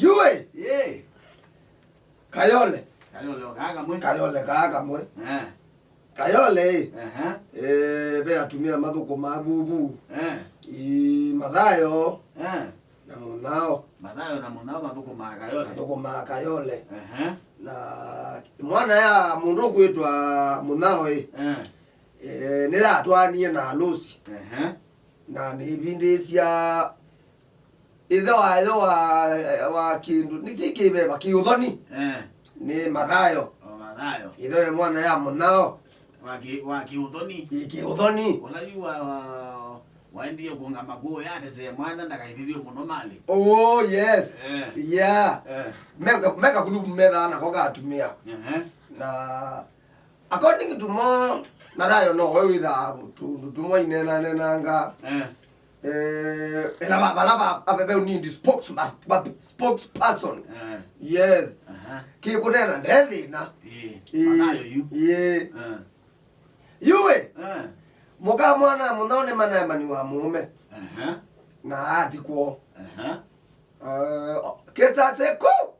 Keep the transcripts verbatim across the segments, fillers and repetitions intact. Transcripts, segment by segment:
Yue! Yee. Kayole. Kayole o kaa kamwe. Kayole kaa kamwe. Eh. Kayole ĩ. Ehe. Eh, ve atumĩa mathũkũmaa vuvu. Eh. I Mathayo. Eh. Na Mũnyao. Mathayo na Mũnyao mathũkũmaa Kayole. Mathũkũmaa Kayole. Ehe. Na mwana ya mũndũ ũkwĩtwa Mũnyao ĩ. Eh. Eh, nĩyatwaanie na Lucy. Ehe. Na nĩvindĩsya ĩthe wayo wa, wa kĩndũ, nĩ ti kĩveva, kĩũthoni. Eh. Nĩ Mathayo. O Mathayo. Ĩthe wa mwana ya Mũnyao. Wa kĩ-, wa kĩũthoni. Ĩ kĩũthoni. Ũla yu wa, wa, waendie kũngama kũũ yatetee mwana ndakaithithio mũno malĩ. Oh, yes. Eh. Yeah. Eh. Meka, meka kulubu methaa nako katumia. Ehe. Na according to mo, Mathayo no we wĩthaa tũndũ tũmwe inenanenanga. Eh. Eh, ela ba, bala ba, ba, ba, need spokes-, ba, ba, spokesperson. Eh. Yes. Aha. Kĩkũnena ndethĩna. Ĩĩ. Ĩĩ. Mathayo yu. Ĩĩ. Eh. Yue. Eh. Mũka mwana mũno nĩ manaemani wa mũũme. Aha. Na athi kwoo. Aha. Eh, kĩsasĩ kũ.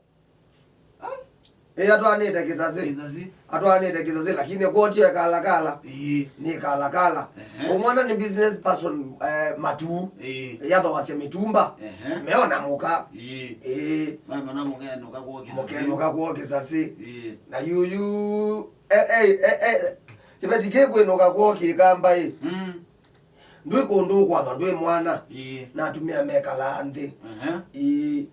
Ĩ, atwaanĩte kĩsasĩ. Kĩsasĩ. Atwaanĩte kĩsasĩ, lakini kwotio ekalakala. Ĩĩ. Nĩ kalakala. Ehe. Ũmwana nĩ business person, eh, Matuu. Ĩĩ. Yathowasya mĩtumba. Ehe. Meona mũka. Ĩĩ. Ĩĩ. Mamona mũka enũka kwoo kĩsasĩ. Mũka enũka kwoo kĩsasĩ. Ĩĩ. Na yuyu, eh, eh, eh, eh, kĩveti kĩkwĩnũka kwoo kĩkamba ĩ. Mm. Ndwĩ kũndũ ũkwathwa, ndwĩ mwana. Ĩĩ. Na atumĩa mekalaa nthĩ. Ehe. Ĩĩ.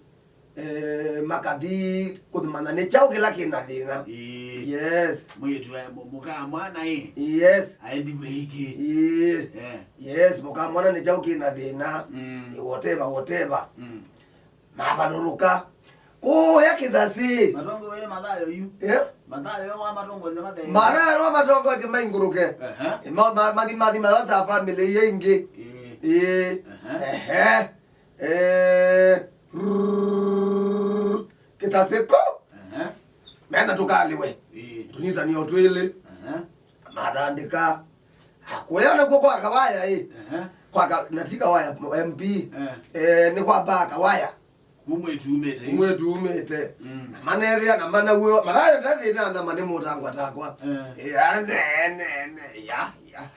Eh, makathi kũthimana nĩ kyaũ kĩla kĩna thĩna. Ĩĩ. Yes. Mwĩĩtu e, mũ-, mũka mwana ĩ. Yes. Aendiwe ĩngĩ. Ĩĩ. Eh. Yes, mũka mwana nĩ kyaũ kĩna thĩna. Mm. Ĩ, whatever, whatever. Mm. Mavalũlũka. Kũya kĩsasĩ. Matongoe nĩ Mathayo yu. Eh? Mathayo wa matongoe Mathayo. Mathayo wa matongoe maingũrũke. Ehe. Ma-, ma-, mathi, mathi, mathi, family ĩngĩ. Ĩĩ. Ĩĩ. Ehe. Ehe. Eh, rrrr, kĩsasĩ kũ? Ehe. Mena tũkalĩwe. Ĩĩ. Tũnyisanio twĩlĩ. Ehe. Mathandĩka. Ah, kũya nakuo kwa Kawaya, ĩ. Ehe. Kwa ka-, na ti Kawaya, M P. Eh. Eh, nĩ kwa mbaa Kawaya. Kumwe tumĩte. Kumwe tumĩte. Mm. Na manethĩa na manaw'o. Mathayo ndathĩna na mane mũtangwa takwa. Eh. Ĩ, ya, ne, ne, ne, ya, ya.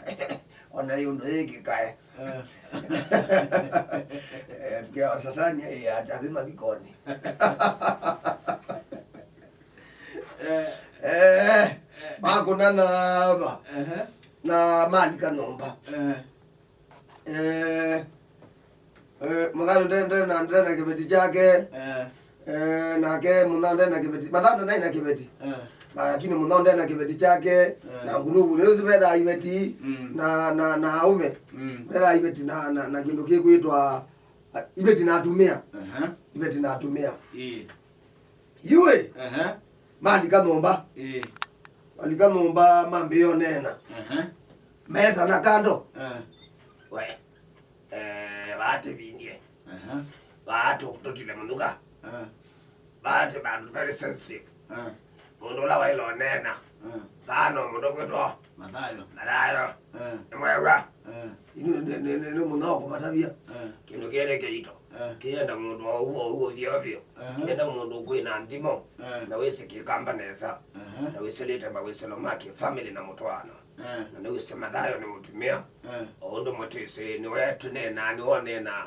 Ona yũndũ yĩkĩkae. Eh. Eh, tukiwa Satani ya, ya, lazima thikoni. Eh. Eh, makũna na va. Ehe. Na malika nyũmba. Eh. Eh, eh, Mathayo nde, nde na, nde na kĩveti kyake. Eh. Eh, nake Mũnyao nde na kĩveti. Mathayo nde na kĩveti. Eh. Lakini Mũnyao nde na kĩveti kyake. Eh. Na nguluvu. Nĩ ũsu vethaa iveti. Mm. Na, na, na aume. Mm. Vethaa iveti na, na, na kĩndũ kĩkwĩtwa, ah, iveti na atumĩa. Aha. Iveti na atumĩa. Ĩĩ. Yue. Aha. Malika nyũmba. Ĩĩ. Malika nyũmba mambĩĩa ũneena. Aha. Mesa na kando. Eh. We. Eh, vaa tũvindie. Aha. Vaa tũ-, tũtile mũthuka. Eh. Vaa tũ vandũ very sensitive. Eh. Mũndũ ũla waĩle ũneena. Eh. Vaa no mũndũ kwĩtwa Mathayo. Mathayo. Eh. Nĩmwew'a? Eh. Nĩ, nĩ, nĩ, nĩ, nĩ mũno kũmatavya. Eh. Kĩndũ kĩĩ nĩ kĩito. Eh. Kĩenda mũndũ wa ũu, wa ũu, ovyo, ovyo. Aha. Kĩenda mũndũ kwĩ na nthimo. Eh. Na wĩsĩ kĩkamba nesa. Aha. Na wĩsĩlĩte mawĩsĩlo ma kĩ-family na mũtwaano. Eh. Na nĩwĩsĩ Mathayo nĩ mũtumĩa. Eh. O ũndũ mũtĩsĩ, nĩwe tũneenaa, nĩwe ũneenaa.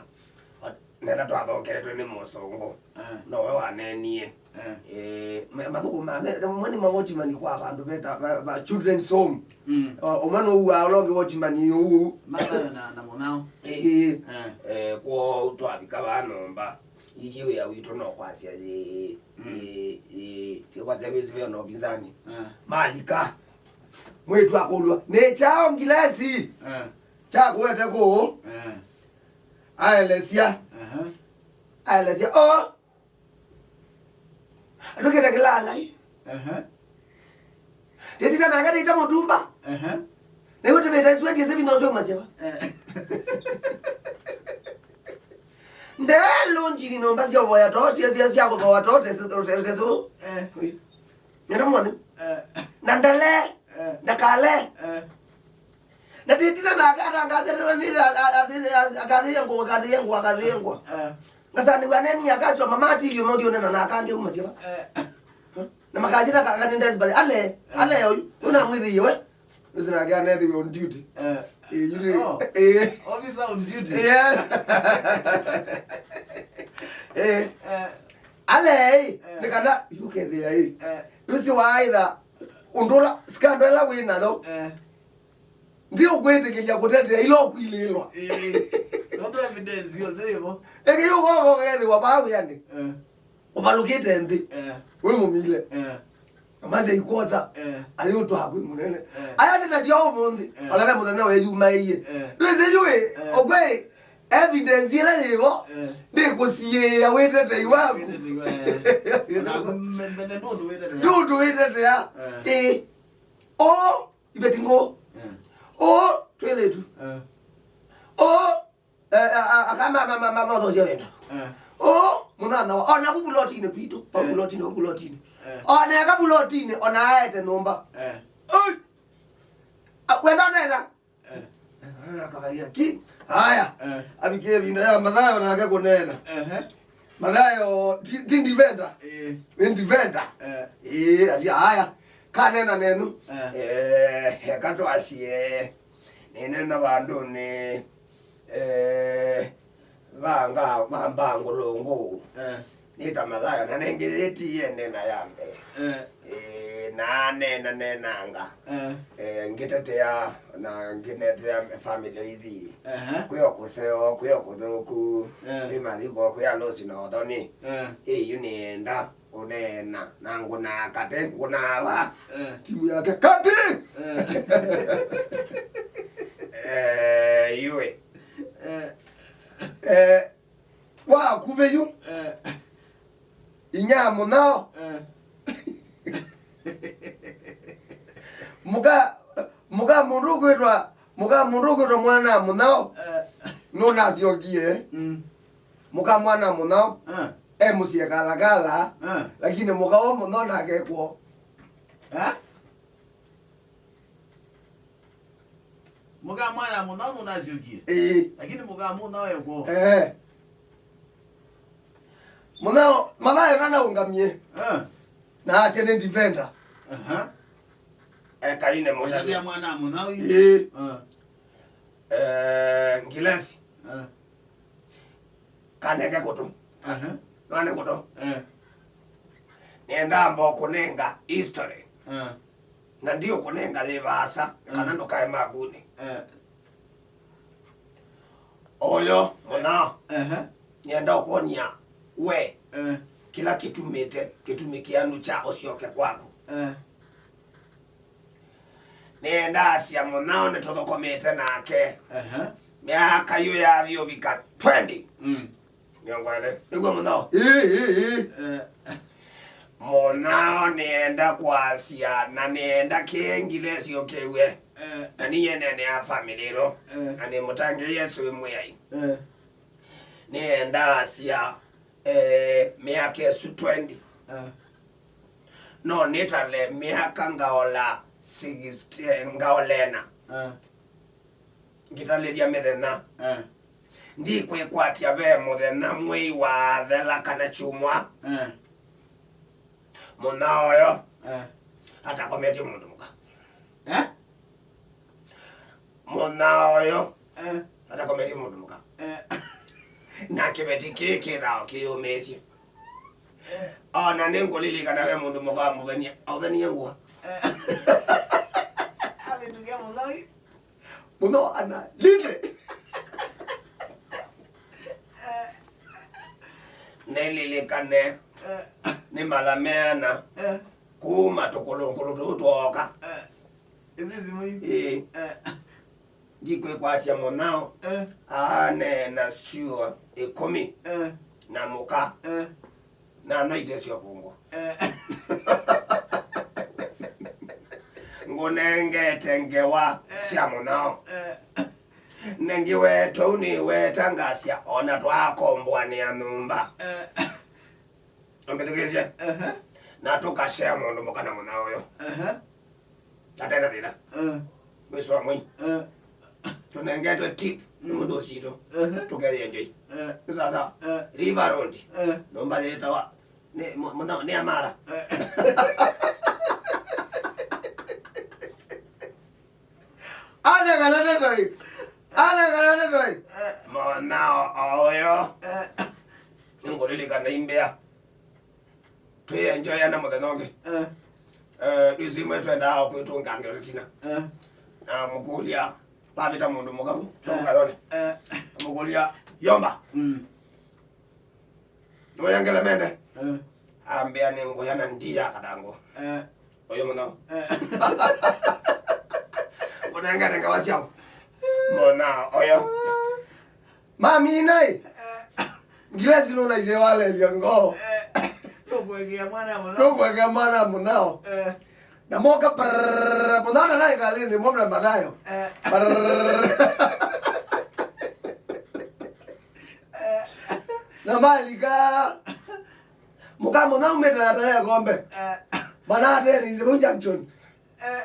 O, nela twathoketwe nĩ mũsũngũ. Eh. Nowe waneenie. Eh. Eh, ma-, mathũkũma, me-, mwe nĩ ma watchman kwa vandũ veta, va, va children's home. Mm. O, ũmwe nũuaa ũla ũngĩ watchman ũu. Mathayo na, na Mũnyao. Ĩĩ. Eh. Eh, kwoo twavika vaa nyũmba. Ithyĩ wĩa witũ no kwasya, ĩĩ, mm, ĩĩ, ĩĩ, ti kwasya wĩsĩ ve ona ũpinzani. Eh. Malika. Mwĩĩtu akũlw'a, "Nĩ kyaũ ngilesi?" Eh. Kyakũete kũũ? Eh. Aelesya. Aha. Aelesya, "Oh, andũ kĩta kĩlalai." Aha. Ndĩtita nake ndĩita mũtumba. Aha. Nĩw'o tĩvĩta isu endie sĩvi no syo maseva. Eh. Ndee lonjini nyũmba sya ũvoya too, sya, sya, sya kũthooa too, tese, tese, tese. Eh. Nenda mwana. Eh. Na ndale. Eh. Ndakale. Eh. Na tĩtĩla na akatangaza tena nĩ a-, a-, a-, akathĩĩa ngũa, akathĩĩa ngũa, akathĩĩa ngũa. Eh. Ngasanĩw'a neni akaswa mama atilio mothiũne na naka angĩ uma syava. Na makasita kaka nĩ Desbali. Ale, ale oyu. Ũna mwĩthĩie we. Nĩsĩ nake anethĩwe on duty. Eh. Eh, you know, oh, eh. Officer on duty. Yeah. Eh. Eh. Ale, eh, eh, nĩ kana yukethĩa, eh. Eh. Nĩsĩ waitha ũndũ ũla, scandal ĩla wĩ nayo. Eh. Ndi ũkwĩtĩkĩlya kũtetea ila ũkwilĩĩlwa. Eh. Nũndũ evidence yonthe yĩvo. Ĩkĩ yũkova ũkethĩwa vaa wĩanĩ. Eh. Ũvalũkĩte nthĩ. Eh. Wĩ mũmile. Eh. Amasya ikosa. Eh. Ayũtwaa kwĩ mũnene. Eh. Aya sina tyo ũmũnthĩ. Eh. Ona ve mũthenya weyumaĩie. Eh. Ndwĩsĩ yu ĩ, eh, okwe evidence ĩla yĩvo. Eh. Ndĩkũsiĩĩa wĩtetei waku. Wĩtetei wa, eh. Ona me-, mbene ndũndũ wĩtetea. Ndũndũ wĩtetea. Eh. Ĩ. Ũũ, iveti ngũ. Eh. Ũũ, twĩlĩtu. Eh. Ũũ, Eh, a, a, aka ma, ma, ma, ma, mathosya wendo. Eh. O, mũnana wa, ona vu vulotinĩ kwitũ, o, eh, vulotinĩ, o, vulotinĩ. Eh. Ona eka vulotinĩ, ona aete nyũmba. Eh. Oi! A, wenda nena? Eh. Ah, akavaia ki. Haya. Eh. Avikie vinda ya Mathayo nake kũneena. Ehe. Mathayo, ti, ti ndivenda. Eh. Nĩ ndivenda. Eh. Eh, asia, haya. Kanena nenu. Eh. Eh, eka twasie. Nĩneena vandũnĩ, eh, va nga-, va mbangũlũngũ. Eh. Nĩ ta Mathayo, na nĩngĩ yĩtiie nena ya mbee. Eh. Eh, na neena nenanga. Eh. Eh, ngĩtetea, na ngĩnetea family ithi. Ehe. Kwĩ o kũseo, kwĩ o kũthũku, eh, kwĩ mathiko, kwĩ alũsi na ũthoni. Eh. Ĩ, yu nĩenda. Ũneena na ngũnaa katĩ, ngũnaa va? Eh. Timu yake katĩ! Eh. Eh, yũĩ. Eh. Eh, kwa akuvĩ yu. Eh. Inya mũnyao. Eh. Mũka, mũka mũndũ ũkwĩtwa, mũka mũndũ ũkwĩtwa mwana mũnyao. Eh. Nũnasyokie. Mm. Mũka mwana mũnyao. Eh. E mũsyĩ Kalakala, ah, lakini mũka wa mũno nake kwoo. Eh? Mũka mwana mũno nũnasyũkie? Ĩĩ. Lakini mũka mũno e kwoo. Eh. Mũno, Mathayo nanaũngamie. Eh. Na asya nĩ ndivenda. Aha. Ekaine mũno. Ũtetea mwana mũno ũyu. Ĩĩ. Ah. Eh, Ngilesi. Ah. Kanenge kũtũ. Aha. Nwane kũtũ. Eh. Nĩenda amba ũkũnenga history. Eh. Na ndiũkũnenga yĩ vaasa, eh, kana ndũkae makunĩ. Eh. Ũyũ, mũnao. Ehe. Nĩenda ũkwony'a we, eh, kĩla kĩtumĩte, kĩtumi kĩanu kya ũsyoke kwaku. Eh. Nĩenda asya mũnao nĩtũthũkũmĩte nake. Aha. Myaka yu yathi ũvika twenty. Mm. Mĩongo ĩlĩ. Nĩguo mũnao. Ĩĩ, ĩĩ, ĩĩ. Eh. Mũnao nĩenda kwasya, na nĩenda kĩngile syũkĩw'e. Eh. Na niye nene ya family ĩno. Eh. Na nĩ mũtangĩĩe Yesũ wĩ Mwĩai. Eh. Nĩenda asya, eh, myaka ĩsu twenty. Eh. No nĩtale myaka ngaola sixty, ngaola ĩna. Eh. Ngĩtalĩthya mĩthenya. Eh. Ndikwĩkwatya ve mũthenya, mwei wathela kana kyumwa. Eh. Mũnao ũyũ. Eh. Atakometye mũndũ mũka. Eh? Mũnao ũyũ. Eh. Atakometye mũndũ mũka. Eh. Na kĩveti kĩĩ kĩthao kĩyũmĩĩsye. Eh. Ona nĩngũlilikana ve mũndũ mũka wamũvenie, aũvenie ngũa. Eh. Avĩtũkĩa mũthoi. Mũno ana lite. Eh. Nĩlilikane. Eh. Nĩ mala meana. Eh. Kuma tũkũlũkũlũ tũu twooka. Eh. Ĩsĩ simũ yu? Ĩĩ. Eh. Ndikwĩkwatya mũnao. Eh. Aaneena syũa ĩkũmi. Eh. Na mũka. Eh. Na no itesyo vungu. Eh. Ngũnengete ngewa, eh, sya mũnao. Eh. Nengiwetwe ũu nĩwetangasya ona twaakomboanĩa nyũmba. Eh. Ũmbĩtĩkĩsye? Ehe. Na tũkashea mũndũ mũka na mũnao ũyũ. Ehe. Atena thĩna. Eh. Mwĩsĩ wa mwei. Eh. Tũnengetwe tip nĩ mũndũ ũsitũ. Ehe. Tũkethĩa njoi. Eh. Nĩ sawa sawa. Eh. River Road. Eh. Nyũmba yĩtawa nĩ, mũ-, mũna-, nĩ Amara. Eh. Anengana nĩ toi. Anengana nĩ toi. Eh. Mũnao o ũyũ. Eh. Nĩngũlilikana imbĩa. Twĩenjoyana mũthenya ũngĩ. Eh. Eh, rĩu imwe twendaa o kwĩtũngangĩra tina. Eh. Na mũkũlya, vavĩta mũndũ mũkau, eh, mũkayone. Eh. Mũkũlya, "Yomba." Mm. Nĩwaya ngelemende? Eh. Ambĩa, "Nĩ ngũya na ndi ya kathangũ." Eh. Ũyũ mũno. Eh. Ũnengane ngawa syao. Mũna ũyũ. Mami naĩ. Eh. Ngilesi nũnaisye walelya ngoo. Eh. Nũkũekea mwana mũnao. Nũkũekea mwana mũnao. Eh. Na moka prrrr, mũnao na naĩ kalĩnĩ, mwa mna mathayo. Eh. Prrrr. Eh. Na malika. Mũka mũnao mĩtaata ya kombe. Eh. Manatenisye mu junction. Eh.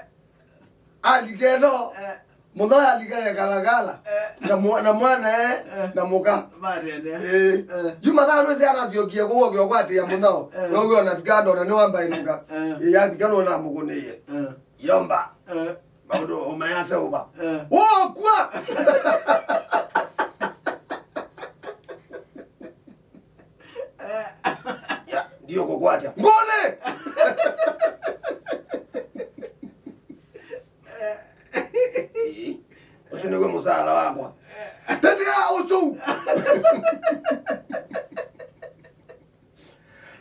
Aliketo. Eh. Mũtho alika ekalakala. Eh. Na mwa-, na mwana e, eh, na mũka. Matene. Eh. Eh. Yu mathaa nũsĩ anasyokie kũwokya ũkwatĩa mũthao. Eh. Nowĩona sikando na nĩwambaĩnũka. Eh. Ĩyavika nũnamũkũnĩie. Eh. Yomba. Eh. Maũndũ ũmayase ũva. Eh. Wokwa! Ya, ndiũkũkwatya. Ngũlĩ! Ĩĩ. Ũsu nĩguo mũsaala wakwa. Tetea ũsu!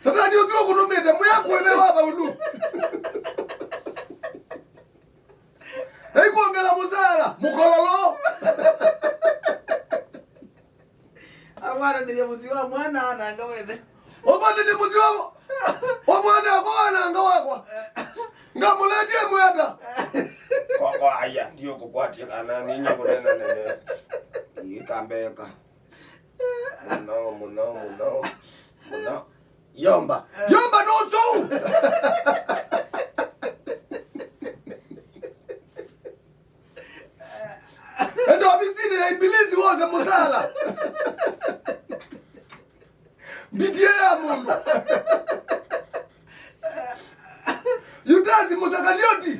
Satani ũsu ũkũtũmĩte mwĩakuĩme wa vaulu. Eikuongela mũsaala, mũkololo. Amwana nĩ mũsyĩ wa mwana ananga wethe. Ũmwe nĩ mũsyĩ wa, wa mwana akwa wananga wakwa. Ngamũletie mwenda. Kwa, kwa, aya, ndiũkũkwatya kana ninya kũnena nene. Ikambeka. Mũno, mũno, mũno, mũno. Yomba. Eh. Yomba no sou. Enda ovisinĩ ya Ibilisi wose mũsala. Mbitie ya mũndũ. Yutasi Mũsakalioti.